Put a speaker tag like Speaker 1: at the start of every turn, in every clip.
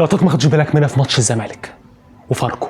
Speaker 1: لقطات ما خدتش بالك منها في ماتش الزمالك وفاركو.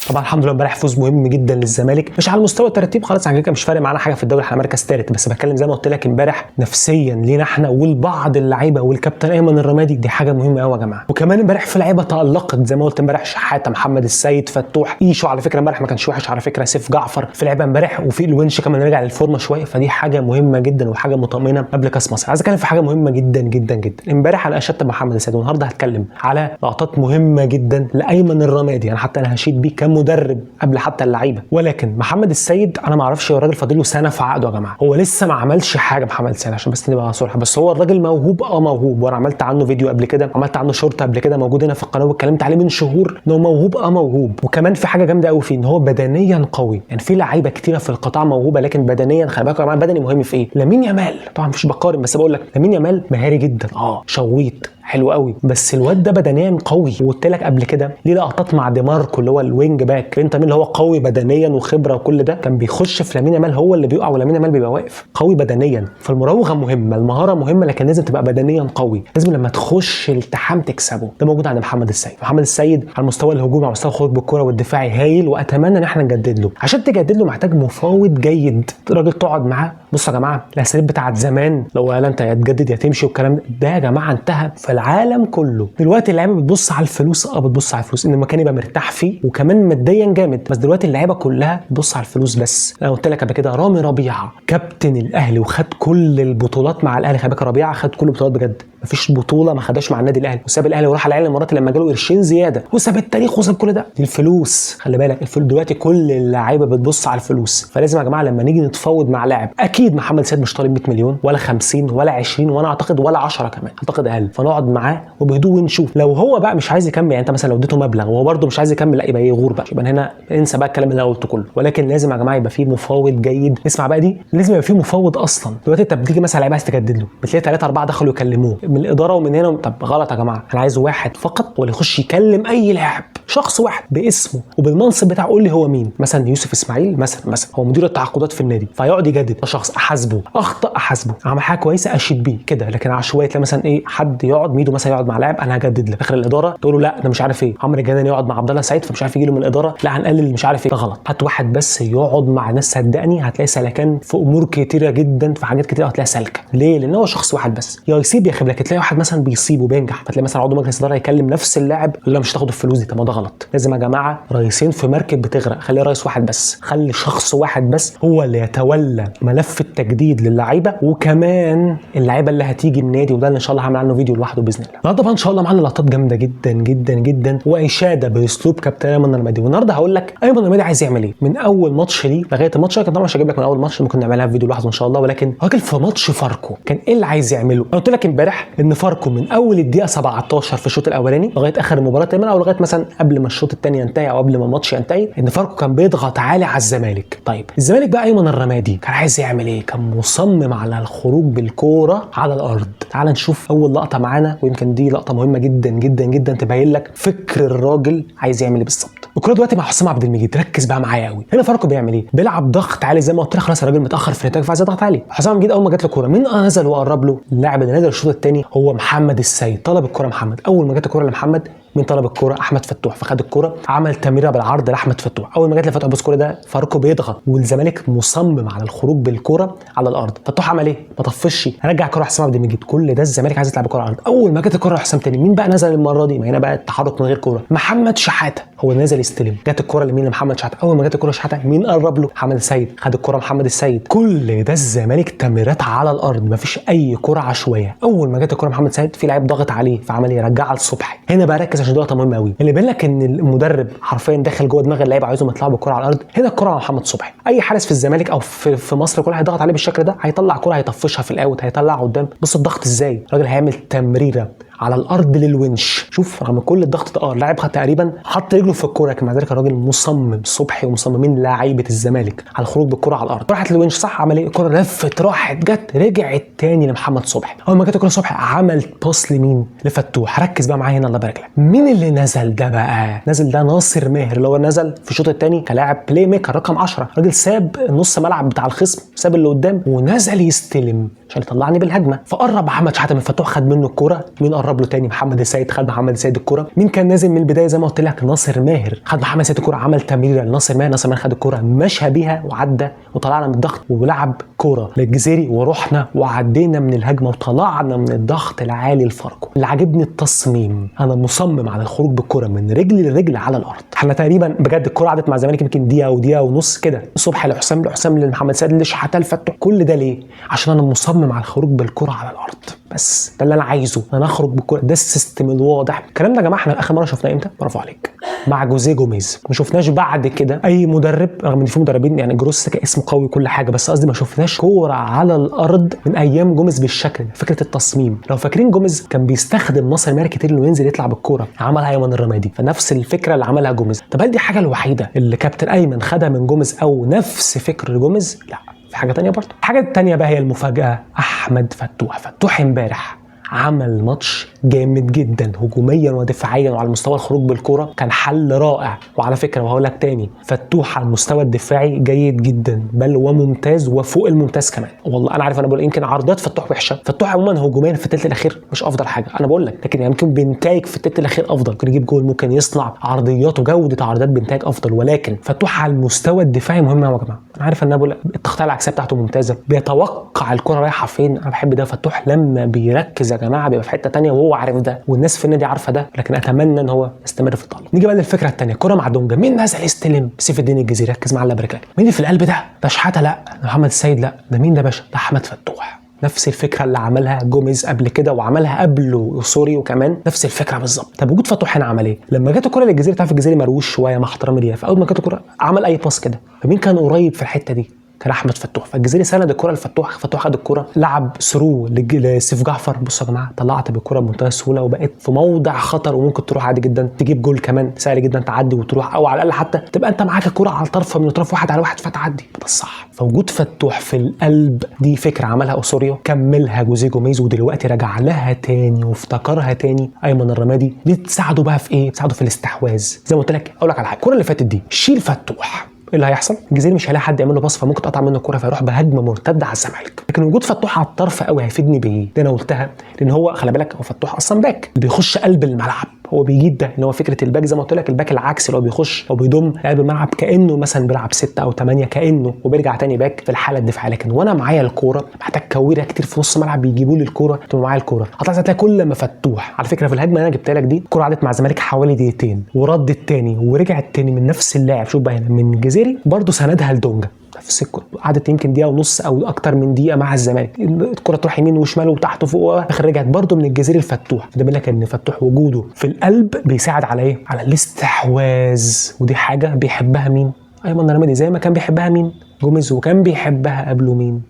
Speaker 1: طبعا الحمد لله امبارح فوز مهم جدا للزمالك، مش على مستوى الترتيب خلاص على كده مش فارق معانا حاجة في الدوري، احنا مركز ثالث، بس بتكلم زي ما قلت لك امبارح نفسيا لينا احنا والبعض اللعيبة والكابتن ايمن الرمادي، دي حاجة مهمة قوي يا جماعة. وكمان امبارح في لعيبة تالقت زي ما قلت امبارح، شحاته، محمد السيد، فتوح، ايشو على فكرة امبارح ما كانش وحش على فكرة، سيف جعفر في لعيبة امبارح، وفي الونش كمان رجع للفورمه شوية، فدي حاجة مهمة جدا وحاجه مطمئنة قبل كاس مصر. عايز اتكلم في حاجة مهمة جدا جدا جدا. امبارح انا اشدت محمد السيد، والنهارده هتكلم على لقطات مهمة جدا لايمن الرمادي، انا حتى انا هشيد بيه كمدرب قبل حتى اللعيبة. ولكن محمد السيد انا ما اعرفش، هو الراجل فاضل له سنة في عقده يا جماعة، هو لسه ما عملش حاجة محمد السيد عشان بس نبقى صراحة، بس هو الراجل موهوب، موهوب، وانا عملت عنه فيديو قبل كده، عملت عنه شورت قبل كده موجود هنا في القناة واتكلمت عليه من شهور ان هو موهوب، موهوب. وكمان في حاجة جامدة قوي فيه ان هو بدنيا قوي، يعني في لعيبة كتيرة في القطاع موهوبه لكن بدنيا خلي بالكم يا جماعة، بدني مهم في ايه؟ لامين يامال طبعا مش بقارن، بس بقول لك لامين يامال مهاري جدا، شويط حلو قوي، بس الواد ده بدنيا قوي. وقلت لك قبل كده ليه لقطات مع ديماركو اللي هو ال wing back، انت مين اللي هو قوي بدنيا وخبره وكل ده، كان بيخش في لامين يامال هو اللي بيقع ولامين يامال بيبقى واقف، قوي بدنيا. فالمراوغه مهمة، المهارة مهمة، لكن لازم تبقى بدنيا قوي، لازم لما تخش التحام تكسبه. ده موجود عند محمد السيد. محمد السيد على المستوى الهجومي، على مستوى الخروج بالكرة والدفاعي هايل، واتمنى ان احنا نجدد له. عشان تجدد له محتاج مفاوض جيد، راجل تقعد معاه. بصوا يا جماعة الاساليب بتاعت زمان لو قال انت يا تجدد يا تمشي والكلام ده يا جماعة انتهى في العالم كله. دلوقتي اللعيبة بتبص على الفلوس، بتبص على الفلوس ان المكان يبقى مرتاح فيه وكمان ماديا جامد، بس دلوقتي اللعيبة كلها بتبص على الفلوس بس. انا قلت لك قبل كده رامي ربيعة كابتن الاهلي وخد كل البطولات مع الاهلي، خلي بالك ربيعة خد كل البطولات بجد، مفيش بطوله ما خدهاش مع النادي الاهلي، وساب الاهلي وراح العين الاماراتي لما جاله قرشين زيادة، وساب التاريخ وساب كل ده. دي الفلوس، خلي بالك الفلوس دلوقتي كل اللعيبة بتبص على الفلوس. فلازم يا جماعة لما نيجي نتفاوض مع لاعب، اكيد محمد سيد مش طالب 100 مليون ولا 50 ولا 20 وانا اعتقد ولا 10 كمان، اعتقد اقل. فنقعد معاه وبهدوء ونشوف. لو هو بقى مش عايز يكمل، يعني انت مثلا لو اديته مبلغ وهو برده مش عايز يكمل، لا يبقى يغور بقى، يبقى هنا انسى بقى الكلام اللي انا قلته كله. ولكن لازم يا جماعة يبقى في مفاوض جيد. اسمع بقى دي، لازم يبقى في مفاوض اصلا. دلوقتي انت بتيجي مثلا لعيب عايز تجدد له، بتلاقي 3 4 دخلوا يكلموه من الادارة ومن هنا. طب غلط يا جماعة، انا عايز واحد فقط هو اللي يخش يكلم اي لاعب، شخص واحد باسمه وبالمنصب بتاعه، قول لي هو مين. مثلا يوسف اسماعيل مثلا هو مدير التعاقدات في النادي، فيقعد يجدد شخص، احاسبه، اخطا احاسبه، عمل حاجة كويسة اشيد بيه كده. لكن عشوائي تلاقي مثلا ايه حد يقعد ميدو مثلا يقعد مع لاعب انا هجدد له، اخر الادارة تقول له لا ده مش عارف ايه، عمرو الجناني يقعد مع عبد الله سعيد فمش عارف يجي له من الادارة، لا هنقلل مش عارف ايه، ده غلط. هات واحد بس يقعد مع ناس، صدقني هتلاقي سلكان في امور كتيرة جدا، في حاجات كتيرة هتلاقيها سالكة. ليه؟ لان هو شخص واحد بس، يا يصيب يا خيب. لكن تلاقي واحد مثلا بيصيب وبينجح، فتلاقي مثلا عضو مجلس ادارة يكلم نفس اللاعب يقول له مش هتاخد الفلوس دي. طب ما ده غلط. لازم يا جماعة رئيسين في مركب بتغرق، خلي رئيس واحد بس، خلي شخص واحد بس هو اللي يتولى ملف التجديد للعيبة، وكمان اللعيبة اللي هتيجي النادي، وده اللي ان شاء الله هعمل عنه فيديو لوحده باذن الله. النهارده بقى ان شاء الله معانا لقطات جامدة جدا جدا جدا واشاده باسلوب كابتن ايمن الرمادي. والنهارده هقول لك ايمن الرمادي عايز يعمل ايه من اول ماتش ليه لغاية الماتش. طبعا مش هجيب لك من اول ماتش، ممكن نعملها في فيديو لوحده ان شاء الله. ولكن راجل في ماتش فاركو كان ايه اللي عايز يعمله؟ انا قلت لك امبارح ان فاركو من اول الدقيقة 17 في الشوط الاولاني لغاية اخر المباراة تقريبا، او لغاية مثلا قبل ما الشوط الثاني ينتهي او قبل ما الماتش ينتهي، ان فاركو كان بيضغط عالي على الزمالك. طيب الزمالك بقى ايمن الرمادي كان عايز يعمل ايه؟ كان مصمم على الخروج بالكورة على الارض. تعال نشوف اول لقطة معانا، ويمكن دي لقطة مهمة جدا جدا جدا تبين لك فكر الراجل عايز يعمل ايه بالظبط. الكورة دلوقتي مع حسام عبد المجيد، ركز بقى معايا قوي. هنا فاركو بيعمل ايه؟ بيلعب ضغط عالي زي ما قلت لك، خلاص الراجل متاخر في النتائج فعايز يضغط عالي. حسام عبد المجيد اول ما جت له الكورة مين نزل وقرب له؟ اللاعب اللي نزل الشوط الثاني هو محمد السيد. طلب الكورة محمد، اول ما جت الكورة لمحمد مين طلب الكورة؟ احمد فتوح. فخد الكورة عمل تمريره بالعرض لاحمد فتوح. اول ما جت لفتوح بص الكورة ده فاركو بيضغط والزمالك مصمم على الخروج بالكورة على الارض. فتوح عمل ايه؟ ما طفش، رجع الكورة لحسام عبد المجيد. كل ده الزمالك عايز يطلع بالكورة على الارض. اول ما جت الكورة لحسام تاني مين بقى نزل المرة دي؟ ما هنا بقى التحرك من غير كورة، محمد شحاته هو نزل يستلم. جت الكورة لمين؟ لمحمد شحاته. اول ما جت الكورة شحاته مين قرب له؟ محمد السيد. خد الكورة محمد السيد. كل ده الزمالك تمريرات على الارض، مفيش اي كورة عشوائية. اول ما جت الكورة محمد السيد في لعيب ضغط عليه فعمل ايه؟ رجعها لصبحي. هنا بقى ركز عشان دي نقطة مهمة قوي، اللي بين لك ان المدرب حرفيا داخل جوه دماغ اللعيبة عايزهم يطلعوا بالكرة على الارض. هنا الكره مع محمد صبحي، اي حارس في الزمالك او في مصر كلها هيضغط عليه بالشكل ده، هيطلع كره هيطفشها في ال out، هيطلع قدام. بص الضغط ازاي، الراجل هيعمل تمريره على الارض للونش. شوف رغم كل الضغط ده اللاعب تقريبا حط رجله في الكورة، لكن مع ذلك الراجل مصمم صبحي ومصممين لعيبة الزمالك على الخروج بالكرة على الارض. راحت للونش صح، عمل ايه؟ الكره لفت راحت جت رجعت تاني لمحمد صبحي. اول ما جت الكره صبحي عمل pass لمين؟ لفتوح. ركز بقى معايا هنا الله يبارك لك. مين اللي نزل ده بقى؟ نزل ده ناصر ماهر اللي هو نزل في الشوط الثاني كلاعب playmaker رقم 10. راجل ساب نص ملعب بتاع الخصم، ساب اللي قدام ونزل يستلم عشان يطلعني بالهجمه. فقرب محمد شحاته من فتوح، خد منه الكورة. مين قرب له تاني؟ محمد السيد، خد محمد السيد الكورة. مين كان نازل من البداية زي ما قلت لك؟ ناصر ماهر. خد محمد السيد الكورة، عمل تمريره لناصر ماهر، ناصر ماهر خد الكورة مشى بيها وعدى وطلعنا من الضغط ولعب كورة للجزيري، ورحنا وعدينا من الهجمة وطلعنا من الضغط العالي لفاركو. اللي عاجبني التصميم، انا مصمم على الخروج بالكورة من رجل لرجل على الارض. احنا تقريبا بجد الكورة عدت مع الزمالك يمكن دقيقة او دقيقة ونص كده، صبحي لحسام، لحسام لمحمد سيد، لشحاته، لفتوح. كل ده ليه؟ عشان انا مصمم على الخروج بالكرة على الارض، بس ده اللي انا عايزه، انا اخرج بالكرة. ده ال system الواضح. الكلام ده يا جماعة احنا اخر مرة شفناه امتى؟ برافو عليك، مع جوزيه جوميز. ما شفناش بعد كده اي مدرب، رغم ان في مدربين يعني جروس كاسم قوي كل حاجة، بس قصدي ما شفناش كورة على الارض من ايام جوميز بالشكل ده. فكرة التصميم، لو فاكرين جوميز كان بيستخدم ناصر ماهر كتير انه ينزل يطلع بالكورة، عملها ايمن الرمادي، فنفس الفكرة اللي عملها جوميز. طب هل دي الحاجة الوحيدة اللي كابتن ايمن خدها من جوميز او نفس فكر جوميز؟ لا، في حاجة تانية برضه. الحاجة التانية بقى هي المفاجاة، احمد فتوح. فتوح امبارح عمل ماتش جامد جدا هجوميا ودفاعيا، وعلى مستوى الخروج بالكرة كان حل رائع. وعلى فكرة وهقول لك تاني، فتوح على المستوى الدفاعي جيد جدا بل وممتاز وفوق الممتاز كمان. والله انا عارف، انا بقول يمكن عرضيات فتوح وحشة، فتوح عموما هجوميا في الثلث الاخير مش افضل حاجة انا بقول لك، لكن يمكن يعني بنتايج في الثلث الاخير افضل، ممكن يجيب جول، ممكن يصنع عرضيات وجوده عرضيات بنتايج افضل. ولكن فتوح على المستوى الدفاعي مهم يا جماعة. انا عارف ان انا بقول التغطية العكسيه بتاعته ممتازة، بيتوقع الكره رايحة فين. انا بحب ده. فتوح لما بيركز يا جماعة بيبقى في حتة ثانية وهو عارف ده، والناس في النادي عارفه ده، لكن اتمنى ان هو يستمر في التألق. نيجي بقى للفكرة الثانية، كره مع دونجا. مين نزل يستلم؟ سيف الدين الجزيري. ركز معايا الله يبارك لك. مين اللي في القلب ده؟ ده شحاته؟ لا. ده محمد السيد؟ لا. ده مين ده يا باشا؟ ده احمد فتوح. نفس الفكرة اللي عملها جوميز قبل كده وعملها قبله سوريو كمان، نفس الفكرة بالظبط. طب وجود فتوح هنا عمل ايه؟ لما جت الكره للجزيري، تعرف الجزيري مروش شوية مع احترامي ليه، فاول ما جت الكره عمل اي pass كده، فمين كان قريب في الحتة دي؟ كان احمد فتوح. فالجزيري سند الكره لفتوح، فتوح خد الكره لعب through لسيف جعفر. بصوا يا جماعة، طلعت بالكرة بمنتهى السهولة وبقيت في موضع خطر، وممكن تروح عادي جدا تجيب جول كمان سهل جدا، تعدي وتروح، او على الاقل حتى تبقى انت معاك الكره على طرف من طرف، واحد على واحد فتعدي. ده الصح. فوجود فتوح في القلب دي فكرة عملها اوسوريو، كملها جوزيه جوميز، ودلوقتي رجع لها تاني وافتكرها تاني ايمن الرمادي. دي تساعده بقى في ايه؟ تساعده في الاستحواذ. زي ما قلت لك، اقول لك على حاجة، الكره اللي فاتت دي شيل فتوح، ايه اللي هيحصل؟ الجزيري مش هيلاقي حد يعمل له pass، فممكن تقطع منه الكورة فيروح بهجمه مرتدة على الزمالك. لكن وجود فتوح على الطرف قوي هيفيدني بايه؟ ده انا قلتها، لان هو خلي بالك هو فتوح اصلا back بيخش قلب الملعب، هو بيجيد ده ان هو فكرة ال back زي ما قلت لك، ال back العكسي اللي هو بيخش او بيضم قلب الملعب كانه مثلا بيلعب 6 أو 8 كانه، وبيرجع تاني back في الحالة الدفاعية. لكن وانا معايا الكورة محتاج كويره كتير في نص الملعب بيجيبوا لي الكورة، تبقى معايا الكورة. هتلاحظ هتلاقي كل ما فتوح، على فكرة في الهجمة اللي انا جبتها لك دي، الكورة عدت مع الزمالك حوالي دقيقتين وردت تاني ورجعت تاني من نفس اللاعب. شوف بقى هنا من الجزيري برده سندها لدونجا، نفس الكرة قعدت يمكن دقيقة ونص او اكتر من دقيقة مع الزمالك، الكرة تروح يمين وشمال وتحت وفوق، اخر رجعت برده من الجزيري لفتوح. ده بيقول لك ان فتوح وجوده في القلب بيساعد على ايه؟ على الاستحواذ، ودي حاجة بيحبها مين؟ ايمن الرمادي، زي ما كان بيحبها مين؟ جوميز، وكان بيحبها قبله مين؟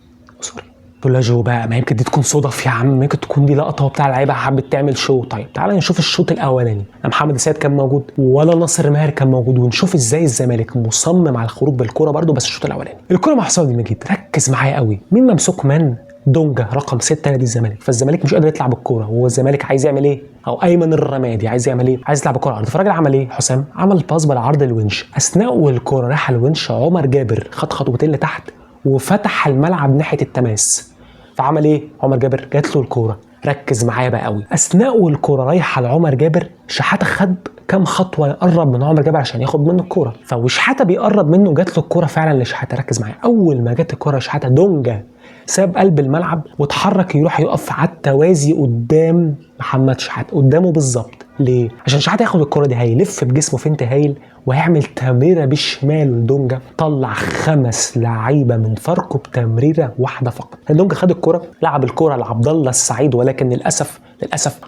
Speaker 1: sorry. تقول له جو بقى، ما يمكن دي تكون صدف يا عم، يمكن تكون دي لقطة وبتاع اللعيبة حبت تعمل show. طيب تعالى نشوف الشوط الاولاني، لا محمد السيد كان موجود ولا ناصر ماهر كان موجود، ونشوف ازاي الزمالك مصمم على الخروج بالكرة برده. بس الشوط الاولاني الكره مع حسام المجيد، ركز معايا قوي، مين ممسوك من دونجا رقم 6 نادي الزمالك، فالزمالك مش قادر يطلع بالكورة. هو الزمالك عايز يعمل ايه؟ او ايمن الرمادي عايز يعمل ايه؟ عايز يطلع بالكورة عرض. فالراجل عمل ايه؟ حسام عمل pass بالعرض الونش، اثناء والكوره رايحة الونش عمر جابر خد خطوتين لتحت وفتح الملعب ناحية التماس. فعمل ايه عمر جابر؟ جات له الكورة. ركز معايا بقى قوي، اثناء والكوره رايحة لعمر جابر، شحاته خد كام خطوة يقرب من عمر جابر عشان ياخد منه الكورة، فوشحاته بيقرب منه جات له الكورة فعلا لشحاته. ركز معايا، اول ما جت الكورة شحاته دونجا ساب قلب الملعب واتحرك يروح يقف على التوازي قدام محمد شحاته، قدامه بالظبط. ليه؟ عشان شحاته ياخد الكرة دي هيلف بجسمه فين هايل وهيعمل تمريره بشماله لدونجا، طلع 5 لعيبة من فاركو بتمريره واحدة فقط. دونجا خد الكرة لعب الكرة لعبد الله السعيد، ولكن للاسف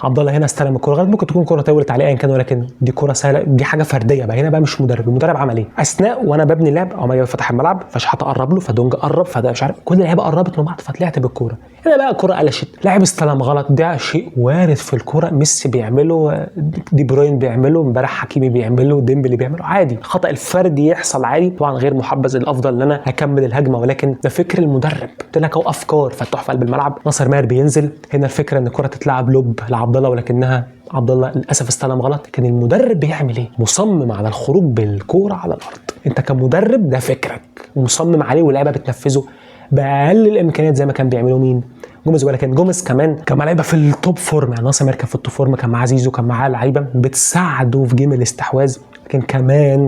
Speaker 1: عبد الله هنا استلم الكرة غلط، ممكن تكون كرة طولت عليه ايا كان، ولكن دي كرة سهلة، دي حاجة فردية بقى هنا بقى مش مدرب. المدرب عمل ايه؟ اثناء وانا ببني اللعب عمر جابر فتح الملعب، فشحاته قرب له، فدونجا قرب، فده مش عارف، كل اللعيبة قربت من بعض، فطلعت بالكورة. هنا بقى الكره قلشت، لاعب استلم غلط، ده شيء وارد في الكره، ميسي بيعمله، دي بروين بيعمله، امبارح حكيمي بيعمله، ديمبلي بيعمله، عادي، الخطا الفردي يحصل عادي، طبعا غير محبذ، الافضل ان انا اكمل الهجمة، ولكن ده فكر المدرب. قلت لك اهو افكار فتوح في قلب الملعب، ناصر ماهر بينزل، هنا الفكرة ان الكره تتلعب lob لعبد الله، ولكنها عبد الله للاسف استلم غلط. لكن المدرب بيعمل ايه؟ مصمم على الخروج بالكورة على الارض. انت كمدرب ده فكرك ومصمم عليه، واللعيبة بتنفذه باقل الامكانيات زي ما كان بيعملوا مين؟ جوميز. ولكن جوميز كمان كان مع لعيبة في ال top form، يعني ناصر ماهر كان في ال top form، كان معاه زيزو، كان معاه لعيبة بتساعده في game الاستحواذ. لكن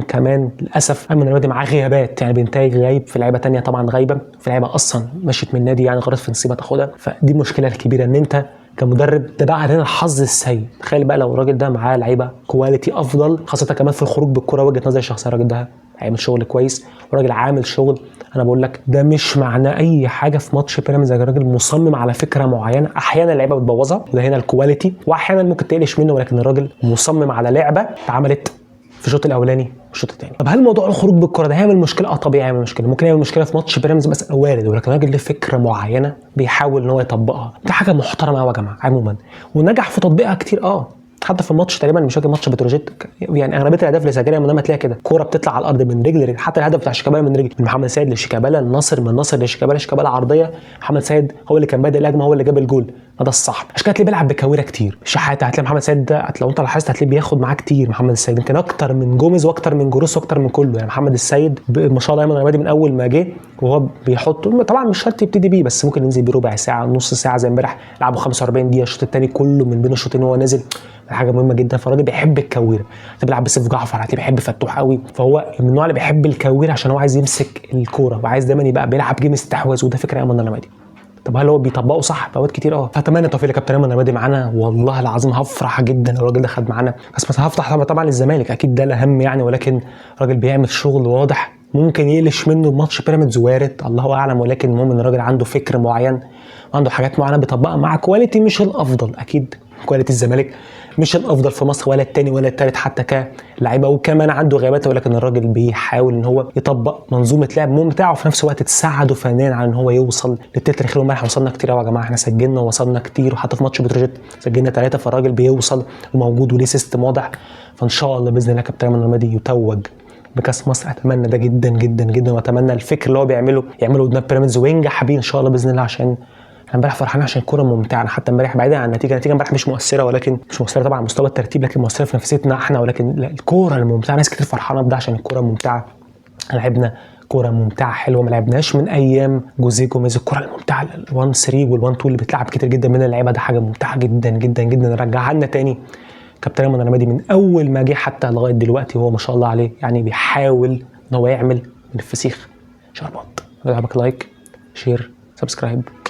Speaker 1: كمان للاسف ايمن الرمادي معاه غيابات، يعني بنتايج غايب، في لعيبة ثانية طبعا غايبة، في لعيبة اصلا مشيت من النادي يعني غلط في نصيبه تاخدها. فدي المشكلة الكبيرة ان انت كمدرب ده بقى علينا الحظ السيء. تخيل بقى لو الراجل ده معاه لعيبة quality افضل، خاصة كمان في الخروج بالكرة. وجهه نظري الشخصية الراجل ده هيعمل شغل كويس، وراجل عامل شغل. انا بقول لك ده مش معناه اي حاجة في ماتش بيراميدز، الراجل مصمم على فكرة معينة، احيانا اللعيبة بتبوظها وده هنا ال quality، واحيانا ممكن تقلش منه، ولكن الراجل مصمم على لعبه اتعملت في الشوط الاولاني والشوط الثاني. طب هل موضوع الخروج بالكرة ده هيعمل مشكلة؟ اه طبيعي هيعمل مشكلة، ممكن يعمل مشكلة في ماتش بيراميدز مثلا، وارد، ولكن الراجل له فكرة معينة بيحاول ان هو يطبقها، دي حاجة محترمه قوي يا جماعة عموما، ونجح في تطبيقها كتير. حتى في الماتش تقريبا مش فاكر ماتش بتروجيت، يعني اغلبية الاهداف اللي سجلها من تلاقي كده كورة بتطلع على الارض من رجل لرجل، حتى الهدف بتاع شيكابالا من رجل، من محمد سيد لشيكابالا، الناصر من ناصر لشيكابالا، شيكابالا عرضية، محمد سيد هو اللي كان بادئ الهجمة، هو اللي جاب الجول. ده الصح. عشان كده هتلاقيه بيلعب بكويره كتير، شحاته هتلاقي محمد سيد ده لو انت لاحظت هتلاقيه بياخد معاه كتير محمد السيد، يمكن اكتر من جوميز واكتر من جروس واكتر من كله. يعني محمد السيد ما شاء الله ايمن الرمادي من اول ما جه وهو بيحطه، طبعا مش شرط يبتدي بيه، بس ممكن ينزل بيه ربع ساعة نص ساعة زي امبارح لعبوا 45 دقيقة الشوط الثاني كله من بين الشوطين وهو نازل، حاجة مهمة جدا. فالراجل بيحب الكويره، هتلاقيه بيلعب بسيف جعفر، هتلاقيه بيحب فتوح قوي، فهو من النوع اللي بيحب الكويره عشان هو عايز يمسك الكورة وعايز دايما يبقى بيلعب game استحواذ، وده فكرة ايمن الرمادي. طب هل هو بيطبقه صح؟ في اوقات كتير فاتمنى التوفيق لكابتن ايمن الرمادي معانا، والله العظيم هفرح جدا لو الراجل ده خد معانا. بس هفرح طبعا للزمالك اكيد ده الاهم يعني، ولكن الراجل بيعمل شغل واضح، ممكن يقلش منه بماتش بيراميدز وارد، الله اعلم، ولكن المهم ان الراجل عنده فكر معين وعنده حاجات معينة بيطبقها مع quality مش الافضل، اكيد quality الزمالك مش الافضل في مصر ولا الثاني ولا الثالث حتى كلاعيبه، وكمان عنده غيابات، ولكن الراجل بيحاول ان هو يطبق منظومة لعب ممتعة وفي نفس الوقت تساعده فنيا على ان هو يوصل للتتر الاخير. امبارح وصلنا كتير قوي يا جماعة، احنا سجلنا ووصلنا كتير، وحتى في ماتش بتروجيت سجلنا 3، فالراجل بيوصل وموجود وليه system واضح. فان شاء الله باذن الله كابتن ايمن الرمادي يتوج بكاس مصر، اتمنى ده جدا جدا جدا، واتمنى الفكر اللي هو بيعمله يعمله قدام بيراميدز وينجح بيه ان شاء الله باذن الله، عشان انا امبارح فرحان عشان الكورة ممتعة. حتى امبارح بعيدا عن النتيجة امبارح مش مؤثرة، ولكن مش مؤثرة طبعا على مستوى الترتيب، لكن مؤثرة في نفسيتنا احنا، ولكن الكورة الممتعة ناس كتير فرحانة بده عشان الكورة ممتعة. لعبنا كورة ممتعة حلوة ما لعبناش من ايام جوزيه جوميز، الكورة الممتعة ال 1 3 وال 1 2 اللي بتلعب كتير جدا من اللعيبة، ده حاجة ممتعة جدا جدا جدا. رجعها لنا تاني كابتن ايمن الرمادي من اول ما جه حتى لغاية دلوقتي، وهو ما شاء الله عليه يعني بيحاول ان هو يعمل من الفسيخ شربات. لو عجبك like share subscribe.